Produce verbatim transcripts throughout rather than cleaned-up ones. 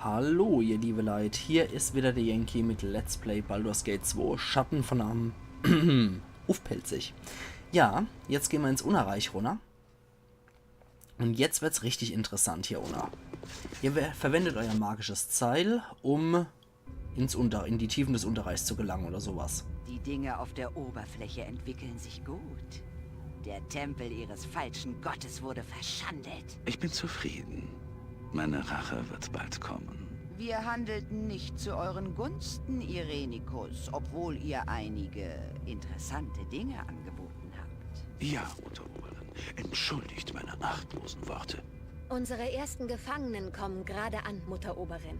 Hallo, ihr liebe Leit, hier is wieder der Yankee mit Let's Play Baldur's Gate zwei, Schatten von Amn uff Pälzisch. Ja, jetzt gehn mer ins Unnerreich runner. Und jetzt wird's richtig interessant hier unne. Ihr we- verwendet euer magisches Seil, um ins Unter-, in die Tiefen des Unterreichs zu gelangen oder sowas. Die Dinge auf der Oberfläche entwickeln sich gut. Der Tempel ihres falschen Gottes wurde verschandelt. Ich bin zufrieden. Meine Rache wird bald kommen. Wir handelten nicht zu euren Gunsten, Irenicus, obwohl ihr einige interessante Dinge angeboten habt. Ja, Mutter Oberin, entschuldigt meine achtlosen Worte. Unsere ersten Gefangenen kommen gerade an, Mutter Oberin.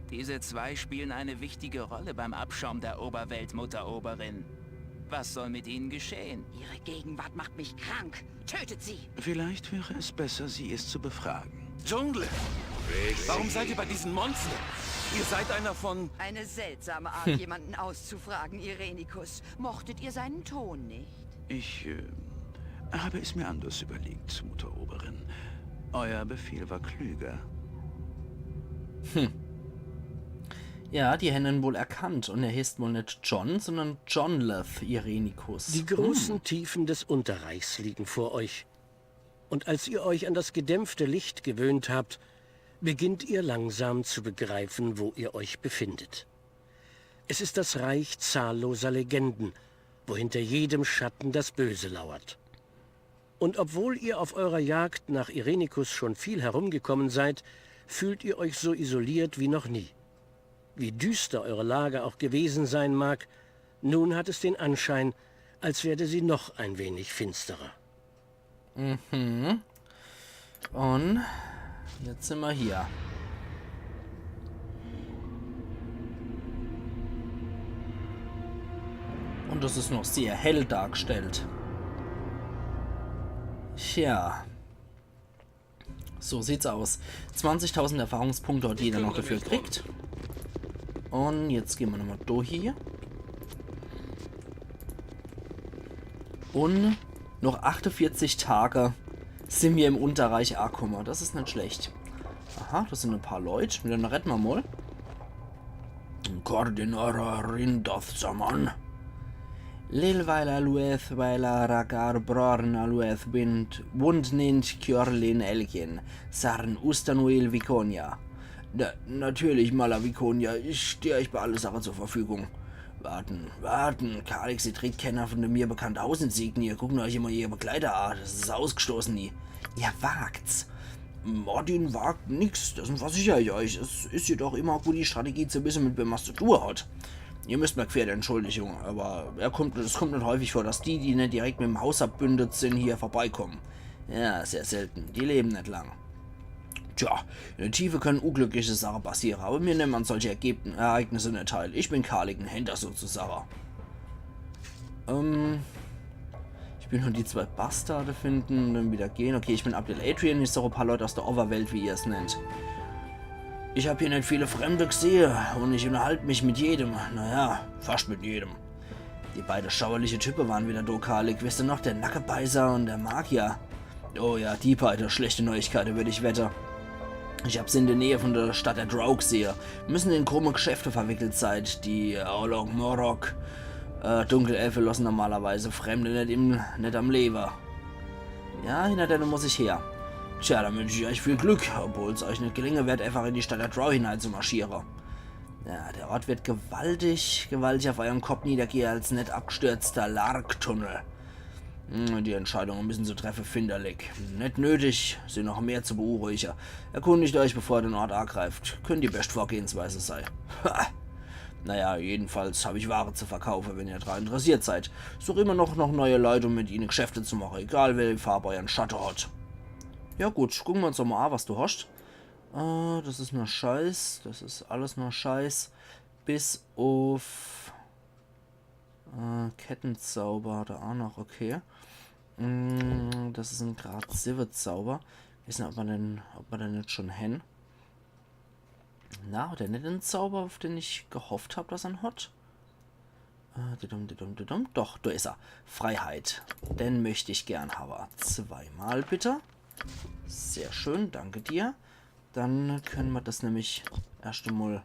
Diese zwei spielen eine wichtige Rolle beim Abschaum der Oberwelt, Mutter Oberin. Was soll mit ihnen geschehen? Ihre Gegenwart macht mich krank. Tötet sie! Vielleicht wäre es besser, sie es zu befragen. Jungle! Warum seid ihr bei diesen Monstern? Ihr seid einer von... Eine seltsame Art, jemanden auszufragen, Irenicus. Mochtet ihr seinen Ton nicht? Ich äh, habe es mir anders überlegt, Mutter Oberin. Euer Befehl war klüger. Ja, die hän en wohl erkannt und er heeßt wohl net John, sondern Johnleth Irenicus. Die großen Tiefen des Unterreichs liegen vor euch. Und als ihr euch an das gedämpfte Licht gewöhnt habt, beginnt ihr langsam zu begreifen, wo ihr euch befindet. Es ist das Reich zahlloser Legenden, wo hinter jedem Schatten das Böse lauert. Und obwohl ihr auf eurer Jagd nach Irenicus schon viel herumgekommen seid, fühlt ihr euch so isoliert wie noch nie. Wie düster eure Lage auch gewesen sein mag, nun hat es den Anschein, als werde sie noch ein wenig finsterer. Und jetzt sin mer hier. Und das is noch sehr hell dargestellt. Tja. So sieht's aus. Zwanzigtausend Erfahrungspunkte hat jeder noch dafür gekriegt. Und jetzt gehn mer nochmal do hie. Und noch achtundvierzig Tage sin mer im Unterreich akumme. Das is net schlecht. Aha, das sin e paar Leut. Mit denne redde mer mal. Cordinara Rindath Saman. Lil Vaila Lueth Vaila Ragar Brorna Lueth Wind Wundnind Kjorlin Elkin Sarn Ustanuil Viconia. Na, natürlich, Mala Viconia, ich steh euch bei alle Sache zur Verfügung. Warten, warten, Kalix, ihr tretet kenner von de mir bekannte Haus in Signie. Gucken euch immer ihr Begleiter a, das is ausgestoßen nie. Ihr wagt's. Mordin wagt nix, das versicher ich euch. Es is jedoch immer gut, die Strategie zu wisse, mit wem mer's zu tue hat. Ihr müsst mer quer, Entschuldigung, aber er kommt, es kommt net häufig vor, dass die, die net direkt mit'm Haus verbündet sin, hier vorbeikommen. Ja, sehr selten. Die leben net lang. Tja, in de Tiefe können unglückliche Sache passiere, aber mir nemme an solche Ergeb Ereignisse net teil. Ich bin Kalik, en Händler sozusache. Ähm, ich will nur die zwei Bastarde finden und dann wieder gehen. Okay, ich bin Abdel Adrian, ich such e paar Leut aus de Overwelt, wie ihr's nennt. Ich hab hier net viele Fremde gsehe und ich unterhalt mich mit jedem. Naja, fascht mit jedem. Die beide schauerliche Type waren wieder do, Kalik. Wisst ihr noch, der Nackebeißer und der Magier? Oh ja, die beide. Schlechte Neuigkeite, würd ich wette. Ich hab se in de Nähe von de Stadt der Drow gsehe. Müssen in krumme Geschäfte verwickelt sein. Die Aolok Morok äh, Dunkelelfe lossen normalerweise Fremde net im, net am Lewe. Ja, hinner denne muss ich her. Tja, dann wünsch ich euch viel Glück, obwohl's euch net gelinge werd, einfach in die Stadt der Drow hineinzumarschiere. Ja, der Ort wird gewaltig, gewaltig auf eurem Kopp niedergehe als net abgestürzter Lark-Tunnel. Hm, die Entscheidung e bissel zu treffe, finderlich. Net nötig, sie noch mehr zu beunruhige. Erkundigt euch, bevor ihr den Ort agreift. Könnt die bescht Vorgehensweise sei. Ha! Naja, jedenfalls hab ich Ware zu verkaufe, wenn ihr dran interessiert seid. Such immer noch, noch neue Leute, um mit ihnen Geschäfte zu machen, egal welche Farbe euren Schatte hat. Ja gut, gucken wir uns doch mal an, was du hast. Äh, das ist nur Scheiß, das ist alles nur Scheiß. Bis auf äh, Kettenzauber hat er auch noch, okay. Mm, das ist ein Grad siwwe Zauber. Wissen, ob man den, ob man den jetzt schon hen. Na, hat er net den Zauber, auf den ich gehofft hab, dass er ihn hat? Äh, didum, didum, didum. Doch, da ist er. Freiheit. Den möchte ich gern haben. Zweimal bitte. Sehr schön, danke dir. Dann könne mer das nämlich erscht emol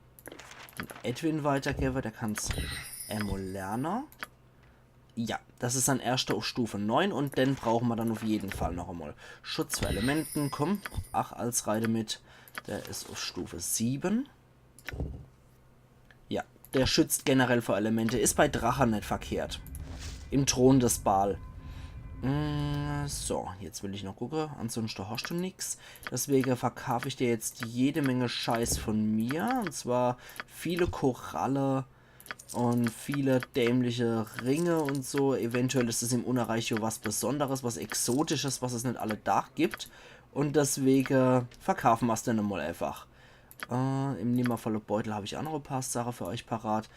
an Edwin weitergewwe, der kann's emol lerne. Ja, das is dann erscht uff Stufe neun und den brauche mer dann uff jeden Fall noch emol. Schutz vor Elementen, komm, ach, als Reiter mit. Der is uff Stufe sieben. Ja, der schützt generell vor Elemente. Is bei Drache net verkehrt. Im Thron des Baal. Mm, so, jetzt will ich noch gucke. Ansonschte hascht du nix. Deswege verkaaf ich dir jetzt jede Menge Scheiß von mir. Und zwar viele Koralle und viele dämliche Ringe und so. Eventuell is es im Unnerreich jo was Besonderes, was Exotisches, was es net alle Dach gibt. Und deswege verkaafe mer's dann emol einfach. Äh, im nimmervolle Beutel hab ich ach noch e paar Sache für euch parat.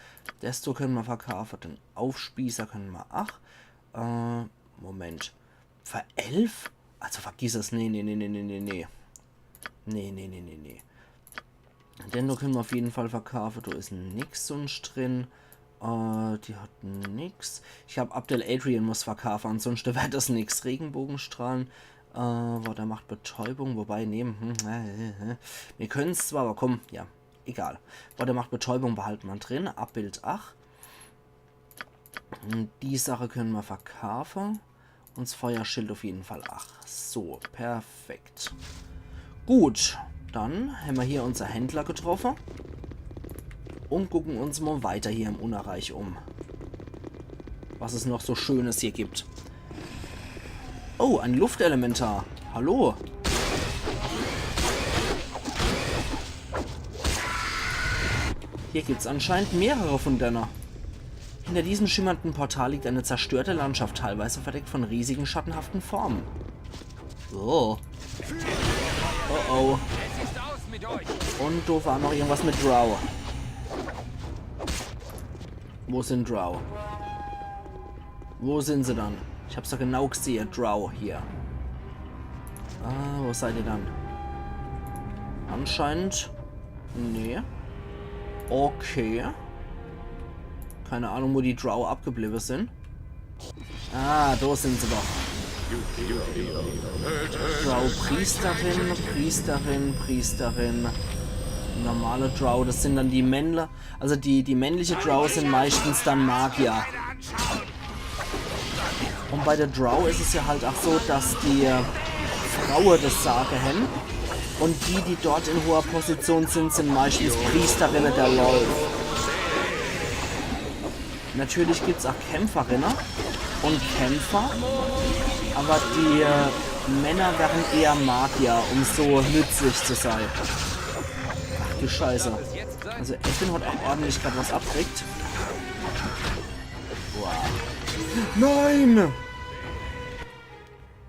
Desto könne mer verkaafe, den Aufspießer könne mer ach. Äh, Moment. Für elf? Also vergiss es. Nee, nee, nee, nee, nee, nee, nee. Nee, nee, nee, nee, nee. Den do könne mer uff jeden Fall verkaafe. Do is nix sunscht drin. Äh, die hat nix. Ich hab Abdel Adrian muss verkaafe, ansonschte wär das nix. Regenbogenstrahlen. Äh, Wort der Macht Betäubung. Wobei, nee, hm, äh, äh, äh. Mir können's zwar, aber komm, ja, egal. Wort der Macht Betäubung behalte mer drin. Abbild ach. Die Sache könne mer verkaafe. Und 's Feuerschild uff jeden Fall ach. So, perfekt. Gut, dann hämmer hier unser Händler getroffe. Und gucken uns mol weiter hier im Unnerreich um. Was es noch so Schönes hier gibt. Oh, ein Luftelementar. Hallo. Hier gibt's anscheinend mehrere von denne. Hinter diesem schimmernden Portal liegt eine zerstörte Landschaft, teilweise verdeckt von riesigen schattenhaften Formen. Oh. Oh oh. Und do war noch irgendwas mit Drow. Wo sin Drow? Wo sin se dann? Ich hab's doch genau gesehe, Drow hier. Ah, wo seid ihr dann? Anscheinend. Nee. Okay. Keine Ahnung, wo die Drow abgebliebe sin. Ah, do sin se doch. Drow Priesterin, Priesterin, Priesterin. Normale Drow, das sin dann die Männle. Also die, die männliche Drow sin meistens dann Magier. Und bei der Drow is es ja halt auch so, dass die Fraue das Sage hen. Und die, die dort in hoher Position sin, sin meistens Priesterinnen der Lolth. Natürlich gibt's auch Kämpferinnen und Kämpfer, aber die, äh, Männer wären eher Magier, um so nützlich zu sein. Ach du Scheiße. Also Edwin hat auch ordentlich grad was abkriegt. Boah. Nein!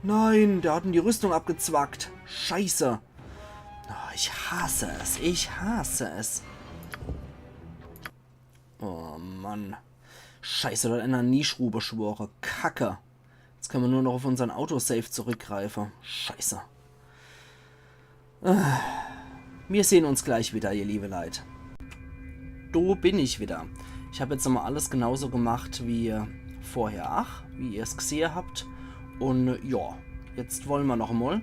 Nein, der hat ihm die Rüstung abgezwackt. Scheiße. Ah, ich hasse es. Ich hasse es. Oh Mann. Scheiße, do hat einer Nischru beschwore. Kacke. Jetzt könne mer nur noch auf unsern Autosave zurückgreife. Scheiße. Ah. Mir sehn uns gleich wieder, ihr liebe Leit. Do bin ich wieder. Ich hab jetzt nochmal alles genauso gemacht wie vorher. Ach, wie ihr's gesehe habt. Und ja, jetzt wolle mer noch mal.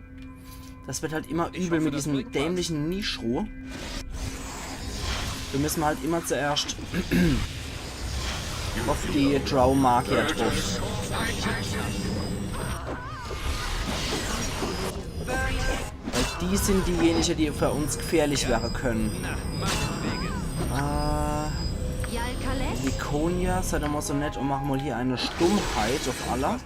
Das wird halt immer übel mit diesem dämlichen Nischru. Do müsse mer halt immer zuerscht auf die Drow-Magier druff. Weil die sin diejenige, die für uns gefährlich wäre könne. Äh, Jalkales? Laconia, sei doch mal so nett und mach mal hier eine Stummheit auf alle.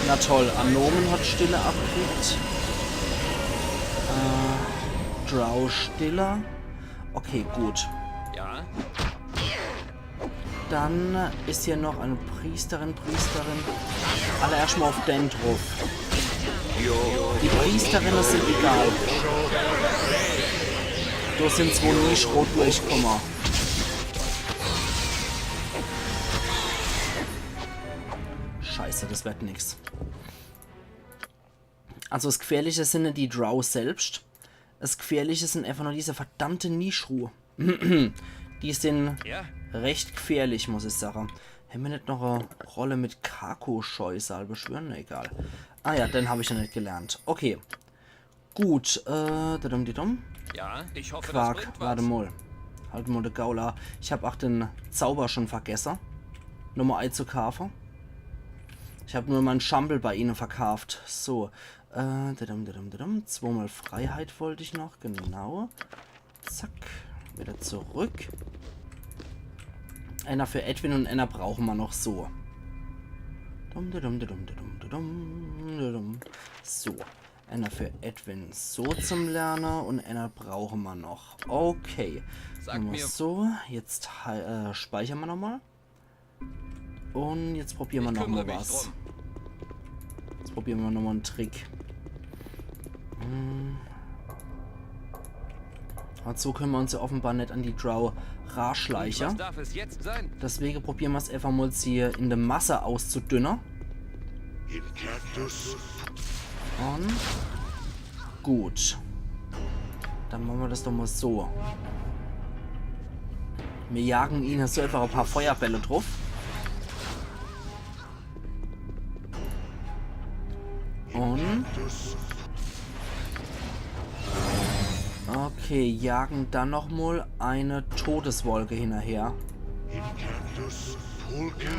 Na toll, Anomen hat Stille abgekriegt. Äh, Drow Stille. Okay, gut. Ja? Dann is hier noch eine Priesterin, Priesterin. Alle erscht mal auf den druff. Die Priesterinnen sin egal. Do sin zwo Nischru durchkomme. Scheiße, das wird nix. Also das Gefährliche sin net die Drow selbst. Das Gefährliche sin einfach nur diese verdammte Nischru. Die sin recht gefährlich, muss ich sage. Hämmer net noch e Rolle mit Kako-Scheusal beschwöre? Na egal. Ah ja, den hab ich jo net gelernt. Okay. Gut, äh, didum, didum. Ja, ich hoffe, das Quark, bringt wart was. mol. Halt mol de Gaul a. Ich hab ach de Zauber schun vergesse. Nochmol eizukaafe. Ich hab nur mein Schampel bei ihne verkaaft. So, äh, didum, didum, didum. Zwomal Freiheit wollt ich noch, genau. Zack, wieder zurück. Ener für Edwin un ener brauche mer noch so. Dum, didum, didum, didum, didum, didum. So, ener für Edwin so zum Lerne un ener brauche mer noch. Okay. Sag Nochmol mir- so, jetzt hei- äh, speichere mer nochmol. Un jetzt probiere mer Ich kümmere nochmol mich was. drum. Jetzt probiere mer nochmol en Trick. Hm. Un so könne mer uns jo offenbar net an die Drow Und raschleiche. was darf es jetzt sein? Deswege probiere mer's efach mol, sie in de Masse auszudünne. Incantus. Un gut. Dann mache mer das doch mol so. Mir jagen ihne so efach e paar Feuerbälle druff. Un Incantus. Okay, jagen dann nochmol e Todeswolke hinnerher. Incantus. Pulcher.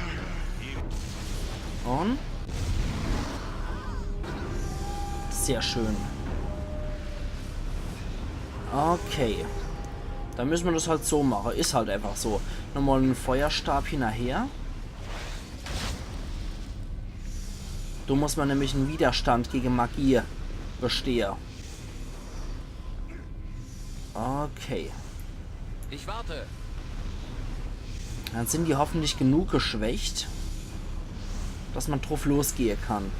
Un? Sehr schön. Okay. Dann müsse mer das halt so mache. Is halt efach so. Nochmol en Feuerstab hinnerher. Do muss mer nämlich en Widerstand gege Magie bestehe. Okay. Ich warte. Dann sin die hoffentlich genug geschwächt, dass mer druff losgehe kann.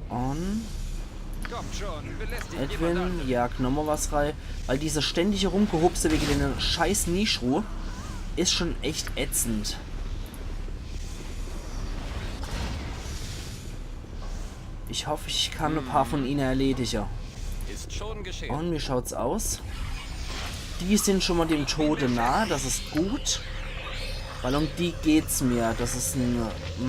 Un Kommt schon, belästigt jemand Edwin, anderen. jag nochmol was rei, weil dieses ständige Rumgehupse wege dene scheiß Nischru is schun echt ätzend. Ich hoff, ich kann e paar vun ihne erledige. Ist schon geschehen. Un wie schaut's aus? Die sin schun mol dem Tode nah, das is gut. Weil um die geht's mir. Das is en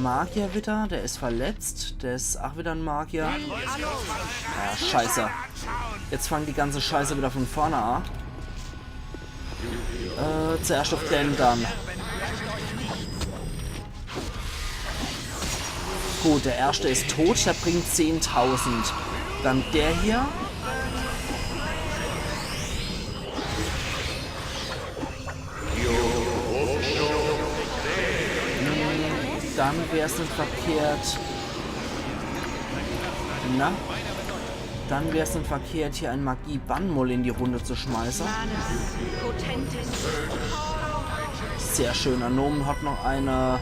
Magier wieder, der is verletzt. Der is ach wieder en Magier. Ah, scheiße. Jetzt fangt die ganze Scheiße wieder vun vorne a. Äh, zuerscht uff den dann. Gut, der erschte is tot, der bringt zehntausend. Dann der hier. Dann wär's net verkehrt. Na? Dann wär's net verkehrt, hier en Magie-Bann mol in die Runde zu schmeiße. Mana. Potentes. Sehr schön. Anomen hat noch e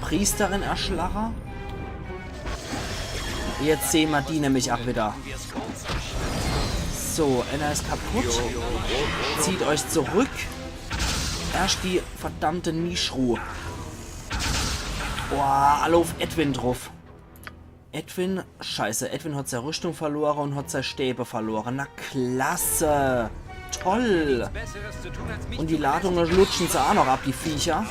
Priesterin erschlache. Jetzt sehn mer die nämlich ach wieder. So, ener is kaputt. Zieht euch zurück. Erscht die verdammte Nischru. Boah, alle uff Edwin druff. Edwin, scheiße, Edwin hat sei Rüstung verlore un hat sei Stäbe verlore. Na klasse. Toll. Besseres zu tun, als mich Un die zu Ladunge lutsche se ach noch ab, die Viecher.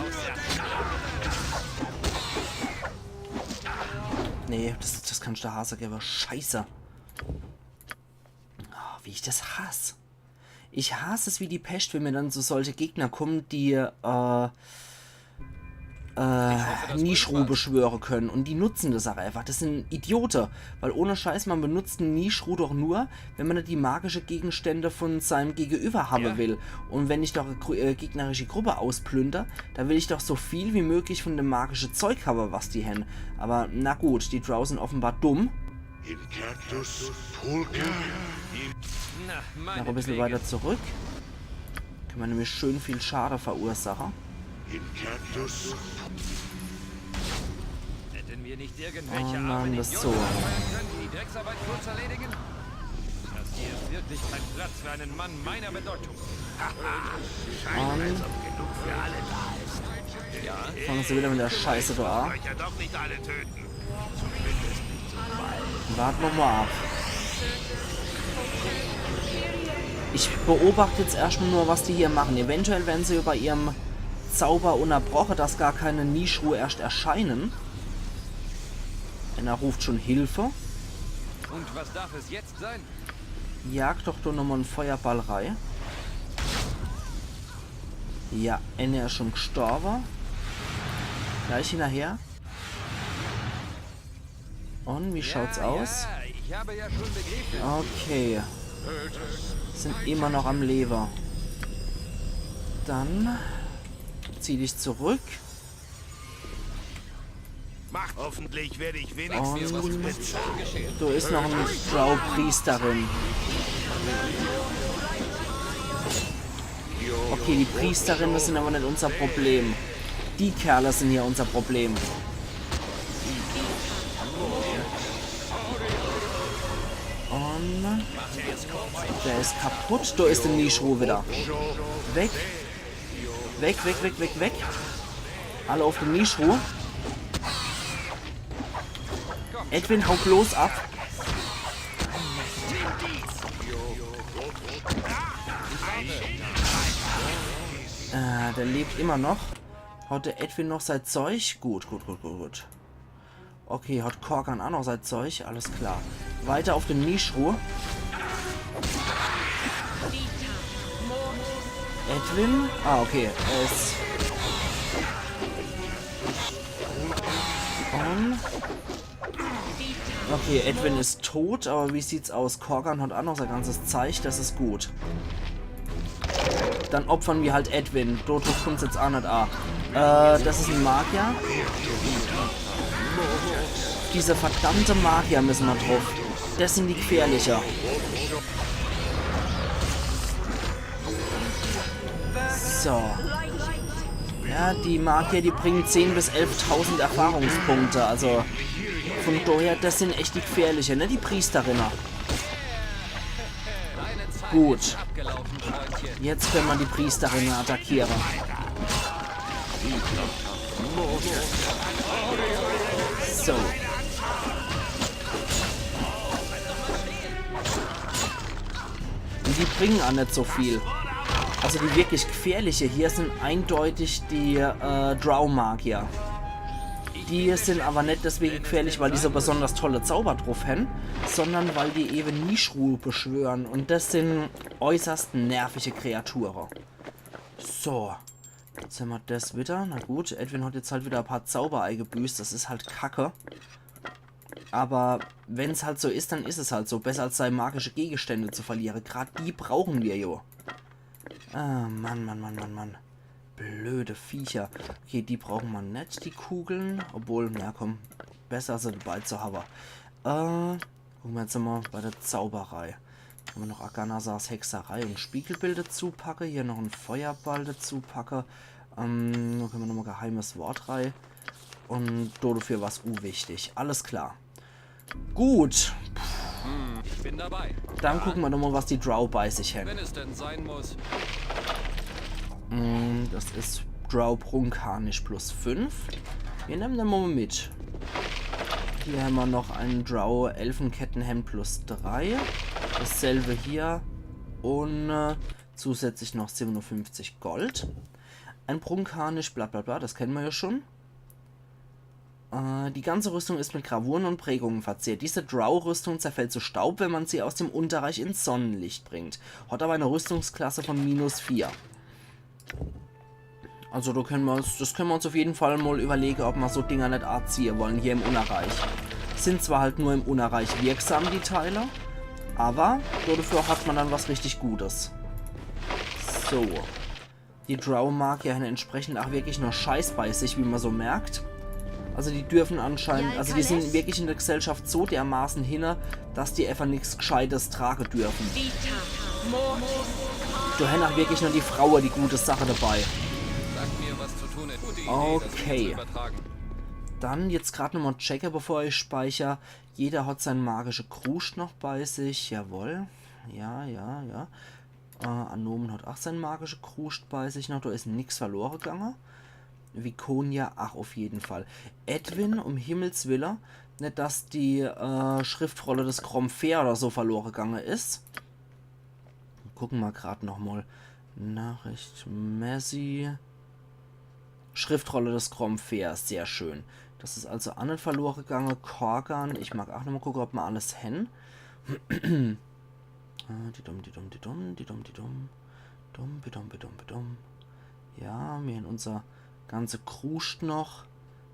Nee, das, das kannsch de Hase gewwe. Scheiße. Oh, wie ich das hass. Ich hass es wie die Pescht, wenn mir dann so solche Gegner kommen, die, äh, äh, Nischru beschwöre können. Un die nutzen das ach einfach. Das sin Idiote. Weil ohne Scheiß, man benutzt en Nischru doch nur, wenn man die magische Gegenstände von seinem Gegenüber haben will. Un wenn ich doch e Gru- äh, gegnerische Gruppe ausplünder, dann will ich doch so viel wie möglich von dem magische Zeug haben, was die hen. Aber na gut, die Drow sin offenbar dumm. Incantus. Pulcher. Na, Noch e bissel meinetwegen. weiter zurück. Könne mer nämlich schön viel Schade verursache. Incantus. Hätten wir nicht irgendwelche Oh Mann, armen das Idioten so. anfeuern können, die die Drecksarbeit für uns erledigen? Das hier ist wirklich kein Platz für einen Mann meiner Bedeutung. Un fangen se wieder mit der Scheiße do a. Euch ja doch nicht alle töten. Warte mer mol ab. Ich beobacht jetzt erscht mol nur, was die hier machen. Eventuell werre se bei ihrem Zauber unterbroche, dass gar keine Nishru erscht erscheinen. Einer ruft schon Hilfe. Und was darf es jetzt sein? Jag doch do nochmal en Feuerball rei. Ja, einer is schon gestorbe. Gleich hinnerher. Und wie schaut's aus? Ja, ich habe ja schon begriffen. Okay. Sind immer noch am Lewe. Dann zieh dich zurück. Macht. Hoffentlich werde ich Und wenigstens was bezahlen. do is noch en Drow-Priesterin. Okay, die Priesterinnen sind aber net unser Problem. Die Kerle sind hier unser Problem. Und der is kaputt. Do is de Nishru wieder. Weg. Weg, weg, weg, weg, weg. Alle auf de Nishru. Edwin, hau bloß ab. Äh, der lebt immer noch. Hat der Edwin noch sein Zeug? Gut, gut, gut, gut, gut. Okay, hat Korgan auch noch sein Zeug. Alles klar. Weiter auf de Nishru. Edwin? Ah, okay. Er is. Und. Okay, Edwin is tot, aber wie sieht's aus? Korgan hat auch noch sein ganzes Zeug, das is gut. Dann opfern wir halt Edwin. Do druff kummt's jetzt auch net an. Äh, das is en Magier. Diese verdammte Magier müssen wir druff. Das sind die gefährliche. So. Ja, die Magier, die bringen zehn bis elftausend Erfahrungspunkte. Also von daher, das sind echt die gefährliche, ne? Die Priesterinnen. Gut. Jetzt können wir die Priesterinnen attackieren. So. Und die bringen auch net so viel. Also die wirklich gefährliche hier sind eindeutig die äh, Drow-Magier. Die sind aber net deswegen gefährlich, weil die so besonders tolle Zauber druff haben, sondern weil die eben Nishru beschwören. Und das sind äußerst nervige Kreaturen. So. Jetzt haben wir das wieder. Na gut, Edwin hat jetzt halt wieder ein paar Zauber eingebüßt. Das ist halt kacke. Aber wenn's halt so ist, dann ist es halt so. Besser als seine magische Gegenstände zu verlieren. Grad die brauchen wir jo. Ah, Mann, Mann, Mann, Mann, Mann. Blöde Viecher. Okay, die brauchen wir net, die Kugeln. Obwohl, na komm, besser als sie dabei zu haben. Äh, gucken wir jetzt mal bei der Zauberei. Haben wir noch Aganasars Hexerei und Spiegelbild dazu packe. Hier noch ein Feuerball dazu packe. Ähm, dann können wir nochmal geheimes Wort rei. Und dafür war's unwichtig. Alles klar. Gut, Ich bin dabei. dann gucken wir nochmal, was die Drow bei sich haben. Wenn es denn sein muss. Mm, das ist Drow Prunkanisch plus fünf. Wir nehmen den mal mit. Hier haben wir noch einen Drow Elfenkettenhemd plus drei. Dasselbe hier. Und äh, zusätzlich noch siebenundfünfzig Gold. Ein Prunkanisch, bla bla bla, das kennen wir ja schon. Äh, die ganze Rüstung ist mit Gravuren und Prägungen verziert. Diese Drow-Rüstung zerfällt zu Staub, wenn man sie aus dem Unterreich ins Sonnenlicht bringt. Hat aber eine Rüstungsklasse von minus vier. Also da können wir uns, das können wir uns auf jeden Fall mal überlegen, ob wir so Dinger nicht anziehen wollen hier im Unterreich. Sind zwar halt nur im Unterreich wirksam, die Teile, aber dafür hat man dann was richtig Gutes. So. Die Drow-Magier haben entsprechend auch wirklich nur Scheiß bei sich, wie man so merkt. Also die dürfen anscheinend, also die sind wirklich in der Gesellschaft so dermaßen hinne, dass die einfach nichts Gescheites tragen dürfen. Da haben auch wirklich nur die Frauen die gute Sache dabei. Sagt mir, was zu tun ist. Gute Idee, das hier Okay. Zu übertragen. Dann jetzt gerade nochmal checke, bevor ich speichere. Jeder hat seinen magischen Kruscht noch bei sich. Jawohl. Ja, ja, ja. Äh, Anomen hat auch seinen magischen Kruscht bei sich noch. Da ist nix verloren gegangen. Viconia, ach, auf jeden Fall. Edwin, um Himmels Willen. Nicht, dass die äh, Schriftrolle des Gromfair oder so verloren gegangen ist. Gucken wir gerade nochmal. Nachricht, Messi. Schriftrolle des Gromfair, sehr schön. Des is also ach net verlore gange. Korgan, ich mag ach nochmol gucke, ob mer alles hen. Äh, di dumm, di dumm, di dumm, di dumm, di dumm. Dumm, bi dumm, bi dumm, bi dumm. Ja, mer hen unser ganze Kruscht noch.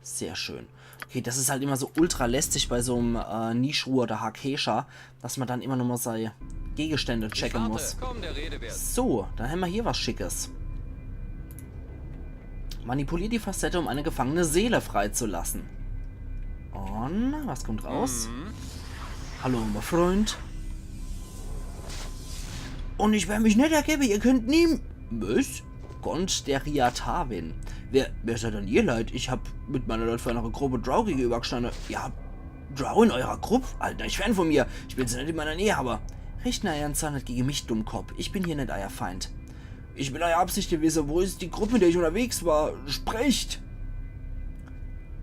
Sehr schön. Okay, des is halt immer so ultra lästig bei so'm äh, Nishru oder Hakesha, dass mer dann immer nochmol sei Gegenstände checke muss. Komm, der Rede wert. So, dann hämmer hier was Schickes. Manipulier die Facette, um eine gefangene Seele freizulassen. Un was kommt raus? Hallo, mein Freund. Un ich wer mich net ergebe, ihr könnt nie... Was? Gond der Riatavin. Wer, wer seid dann ihr Leit? Ich hab mit meiner Leit vor einer Gruppe Drow gegenübergestande. Ihr habt Drow in eurer Grupp? Haltet eich fern von mir. Ich will se net in meiner Nähe habe. Richten eiern Zorn net gegen mich, Dummkopp. Ich bin hier net eier Feind. Ich will eier Absichte wisse. Wo is die Grupp, mit der ich unterwegs war? Sprecht!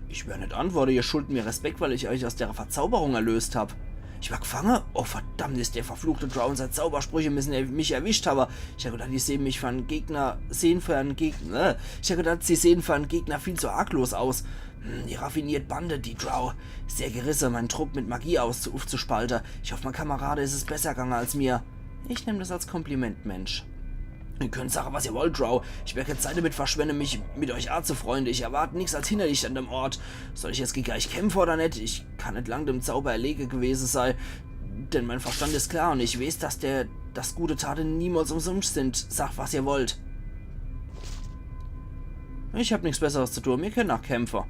Ich wer net antworte, ihr schulden mir Respekt, weil ich eich aus dere Verzauberung erlöst hab. Ich war gefange? Oh, verdammt, is der verfluchte Drow un sei Zaubersprüche müssen er-, mich erwischt habe. Ich hab gedacht, die sehen mich für einen Gegner, sehen für einen Gegner, äh, ich hab gedacht, sie sehen für einen Gegner viel zu arglos aus. Hm, die raffiniert Bande, die Drow. Sehr gerisse, mein Trupp mit Magie aus-, aufzuspalte. Ich hoff, mein Kamerade is es besser gange als mir. Ich nemm des als Kompliment, Mensch. Ihr könnt sache, was ihr wollt, Drow. Ich wer kee Zeit damit verschwende, mich mit euch azufreunde. Ich erwart nix als Hinterlischt an dem Ort. Soll ich jetzt gege eich kämpfe oder net? Ich kann net lang dem Zauber erlege gewese sei. Denn mein Verstand is klar un ich weeß, dass der, dass gute Tate niemals umsunscht sind. Sacht, was ihr wollt. Ich hab nix Besseres zu tun. Mir könne ach kämpfe.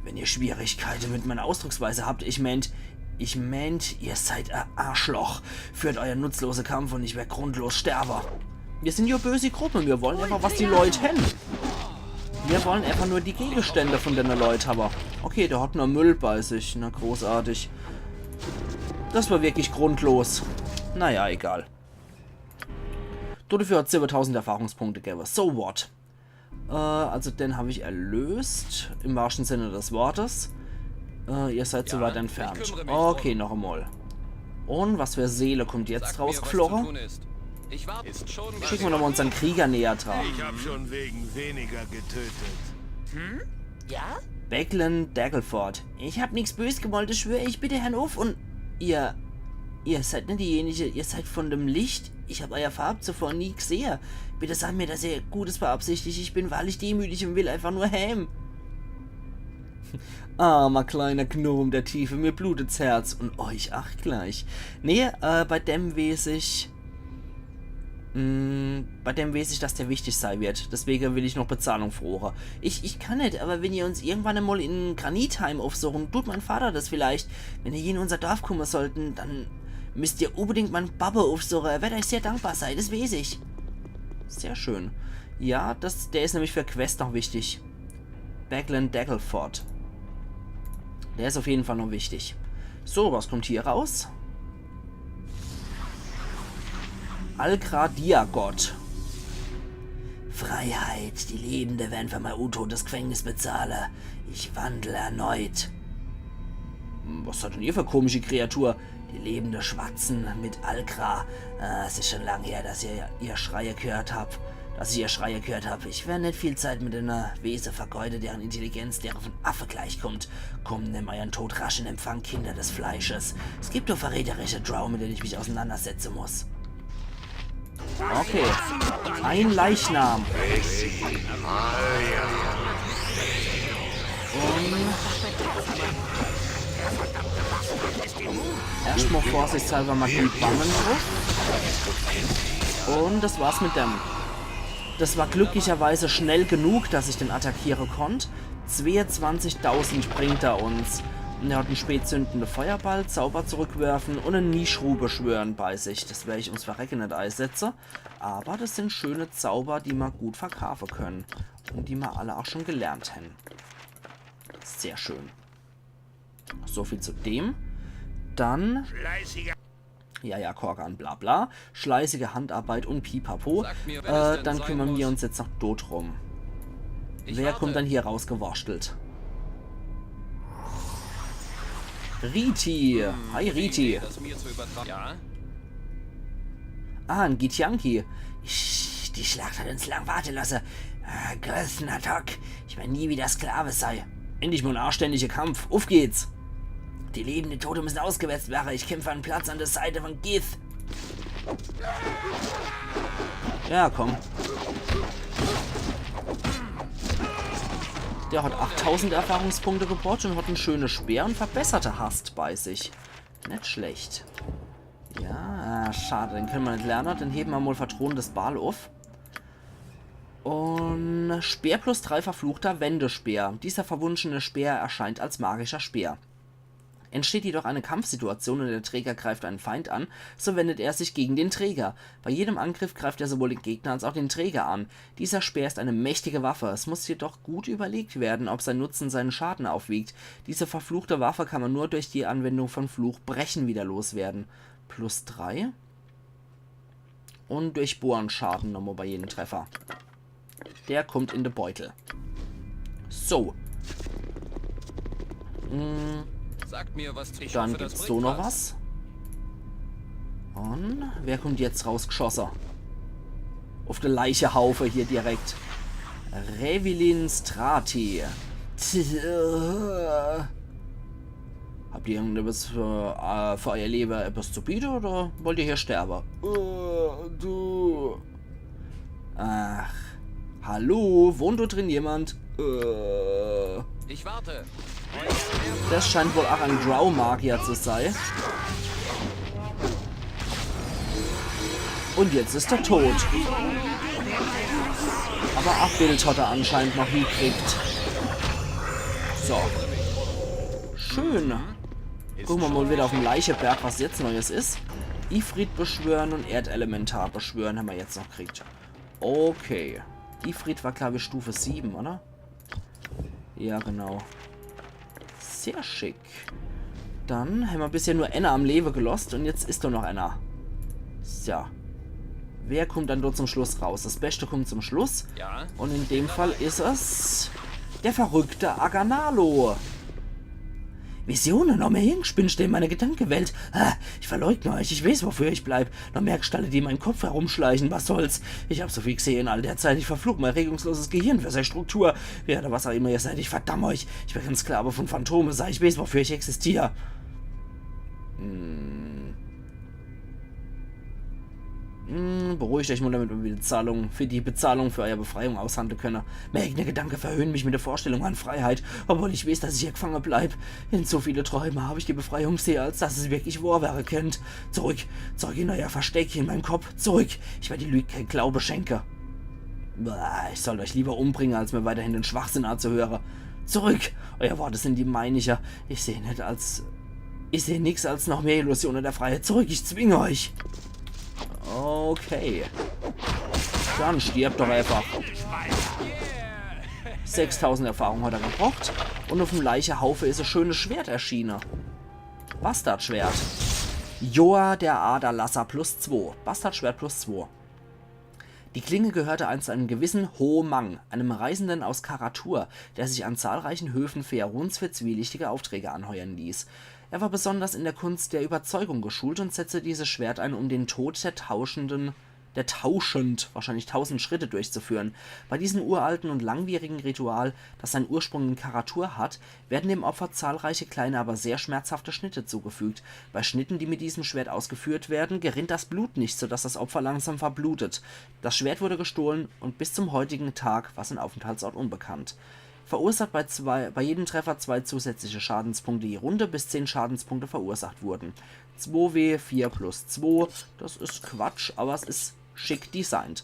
Wenn ihr Schwierigkeite mit meiner Ausdrucksweise habt, ich meent, ich meent, ihr seid e Arschloch. Führt eier nutzlose Kampf un ich wer grundlos sterbe. Mir sin jo e bösi Grupp, mir wollen einfach, was die Leit hen. Mir wollen einfach nur die Gegenstände von dene Leit habe. Okay, der hat nur Müll bei sich. Na, großartig. Des war wirklich grundlos. Naja, egal. Dodefür hat's siebentausend Erfahrungspunkte gewwe. So what? Äh, also den hab ich erlöst, im wahrsten Sinne des Wortes. Äh, ihr seid zu weit entfernt. Okay, noch emol. Un was für Seele kommt jetzt rausgefloge? Schicke mer nochmol unsern Krieger näher dra. Ich hab schon wegen weniger getötet. Hm? Ja? Becklin Daggerford. Ich hab nix Bös gewollt, des schwör ich. Bitte hern uff un ihr, ihr seid net diejenige, ihr seid von dem Licht. Ich hab eier Farb zuvor nie gsehe. Bitte sagt mir, dass ihr Gutes beabsichtigt. Ich bin wahrlich demütig un will einfach nur heem. Armer kleiner Gnom der Tiefe, mir blutet's Herz un euch ach gleich. Nee, äh, bei dem weeß ich, mm, bei dem weeß ich, dass der wichtig sei wird. Deswege will ich noch Bezahlung froche. Ich, ich kann net, aber wenn ihr uns irgendwann emol in Granithaim uffsuchen, tut mein Vater des vielleicht. Wenn ihr je in unser Dorf kumme sollten, dann müsst ihr unbedingt mein Babbe uffsuche. Er werd euch sehr dankbar sei, des weeß ich. Sehr schön. Ja, des, der is nämlich für Quest noch wichtig. Becklin Daggerford. Der is uff jeden Fall noch wichtig. So, was kommt hier raus? Alkra Diagott. Freiheit, die Lebende werden für mein Untot des Gefängnis bezahle. Ich wandle erneut. Hm, was seid dann ihr für komische Kreatur? Die Lebende schwatzen mit Alkra. Äh, es is schon lang her, dass ihr ihr Schreie gehört hab. Dass ich ihr Schreie gehört hab. Ich wer net viel Zeit mit ener Wese vergeude, deren Intelligenz dere von Affe gleichkommt. Kumm, nimm eiern Tod rasch in Empfang, Kinder des Fleisches. Es gibt doch verräterische Drow, mit denen ich mich auseinandersetzen muss. Okay. Ein Leichnam. Un erschtmol vorsichtshalber Magie bannen druff. Un des war's mit dem. Des war glücklicherweise schnell genug, dass ich den attackiere konnt. Zweeunzwanzigtausend bringt er uns. Un er hat en spätzündende Feuerball, Zauber zurückwerfen un en Nishru beschwören bei sich. Des wer ich ums Verrecke net eisetze. Aber des sin schöne Zauber, die mer gut verkaafe könne. Un die mer alle ach schon gelernt hen. Sehr schön. So viel zu dem. Dann... Ja, ja, Korgan, bla bla. Schleißige Handarbeit un Pipapo. Äh, dann kümmern mer uns jetzt noch dort drum. Wer kommt dann hier rausgewurschtelt? Riti. Hi, Riti. Ah, en Githyanki. Ich, die Schlacht hat uns lang warte lasse. Ah, Gith, Natok, ich werd nie wieder Sklave sei. Endlich mol en anständige Kampf. Uff geht's. Die Leben, die Tote müssen ausgewetzt werre. Ich kämpfe en Platz an der Seite von Gith. Ja, komm. Der hat achttausend Erfahrungspunkte gebraucht und hat en schöne Speer und verbesserte Hast bei sich. Net schlecht. Ja, schade, den kenne mer net lerne. Dann hewe mer mol Vertrauen des Baal uff. Und Speer plus drei, verfluchter Wendespeer. Dieser verwunschene Speer erscheint als magischer Speer. Entsteht jedoch eine Kampfsituation und der Träger greift einen Feind an, so wendet er sich gegen den Träger. Bei jedem Angriff greift er sowohl den Gegner als auch den Träger an. Dieser Speer ist eine mächtige Waffe. Es muss jedoch gut überlegt werden, ob sein Nutzen seinen Schaden aufwiegt. Diese verfluchte Waffe kann man nur durch die Anwendung von Fluch brechen wieder loswerden. Plus drei. Und durch Bohren Schaden nochmal bei jedem Treffer. Der kommt in de Beutel. So. Hm, Sagt mir, was ich dann hoffe, das gibt's bringt so noch was. Was. Und wer kommt jetzt rausgeschosse? Uff de Leichehaufe hier direkt. Revilin Strati. Tja. Habt ihr irgendetwas für, äh, für euer Lewe etwas zu biete oder wollt ihr hier sterwe? Äh, du. Ach. Hallo, wohnt do drin jemand? Äh. Ich warte. Das scheint wohl auch en Drow-Magier zu sei. Und jetzt is er tot. Aber Abbild hat er anscheinend noch gekriegt. So. Schön. Gucke mer mal wieder uff dem Leicheberg, was jetzt Neues is. Ifrit beschwören und Erdelementar beschwören hämmer jetzt noch gekriegt. Okay. Ifrit war, glaub ich, Stufe sieben, oder? Ja, genau. Sehr schick. Dann hämmer bisher nur einer am Lewe gelosst und jetzt is doch noch einer. So. Wer kommt dann dort zum Schluss raus? Das Beste kommt zum Schluss. Ja? Und in dem Fall is es der verrückte Aganalo. Visionen, noch mehr Hirngespinste in meiner Gedankewelt. Ah, ich verleugne euch, ich weiß, wofür ich bleib. Noch mehr Gestalte, die in meinem Kopf herumschleichen, was soll's. Ich hab so viel gesehen in all der Zeit, ich verfluch mein regungsloses Gehirn für seine Struktur. Wer oder was auch immer ihr seid, ich verdamm euch. Ich bin kein Sklave von Phantome, sei ich weiß, wofür ich existier. Hm. Hm, beruhigt euch mal, damit mer die Bezahlung, für die Bezahlung für euer Befreiung aushandle könne. Meine eigene Gedanke verhöhnt mich mit der Vorstellung an Freiheit, obwohl ich weiß, dass ich hier gefange bleib. In so viele Träume hab ich die Befreiung sehe, als dass es wirklich wahr wäre könnt. Zurück, zurück in euer Versteck, in meinem Kopf, zurück. Ich werde die Lüge kein Glaube schenke. Bah, ich sollt euch lieber umbringe, als mir weiterhin den Schwachsinn anzuhöre. Zurück! Euer Worte sind die meiniche. Ich sehe net als... Ich sehe nix als noch mehr Illusionen der Freiheit. Zurück, ich zwinge euch! Okay. Dann stirb doch einfach. Sechstausend Erfahrung hat er gebraucht. Und uff dem Leichehaufe is e schönes Schwert erschiene. Bastardschwert. Joa der Aderlasser plus zwei. Bastardschwert plus zwei. Die Klinge gehörte einst einem gewissen Ho Mang, einem Reisenden aus Karatur, der sich an zahlreichen Höfen Faeruns für zwielichtige Aufträge anheuern ließ. Er war besonders in der Kunst der Überzeugung geschult und setzte dieses Schwert ein, um den Tod der tauschenden, der tauschend, wahrscheinlich tausend Schritte durchzuführen. Bei diesem uralten und langwierigen Ritual, das seinen Ursprung in Karatur hat, werden dem Opfer zahlreiche kleine, aber sehr schmerzhafte Schnitte zugefügt. Bei Schnitten, die mit diesem Schwert ausgeführt werden, gerinnt das Blut nicht, sodass das Opfer langsam verblutet. Das Schwert wurde gestohlen und bis zum heutigen Tag war sein Aufenthaltsort unbekannt. Verursacht bei, zwei, bei jedem Treffer zwei zusätzliche Schadenspunkte je Runde, bis zehn Schadenspunkte verursacht wurden. Zwei W, vier plus zwei, das is Quatsch, aber es is schick designt.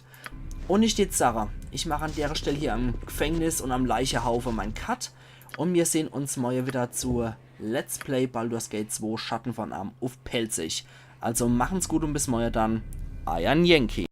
Und ich jetzt sage, ich mache an dere Stell hier am Gefängnis und am Leichehaufe mein Cut. Und mir sehen uns morje wieder zu Let's Play Baldur's Gate zwei Schatten von Amn uff Pälzisch. Also machen's gut und bis morje dann. Eier Yankee.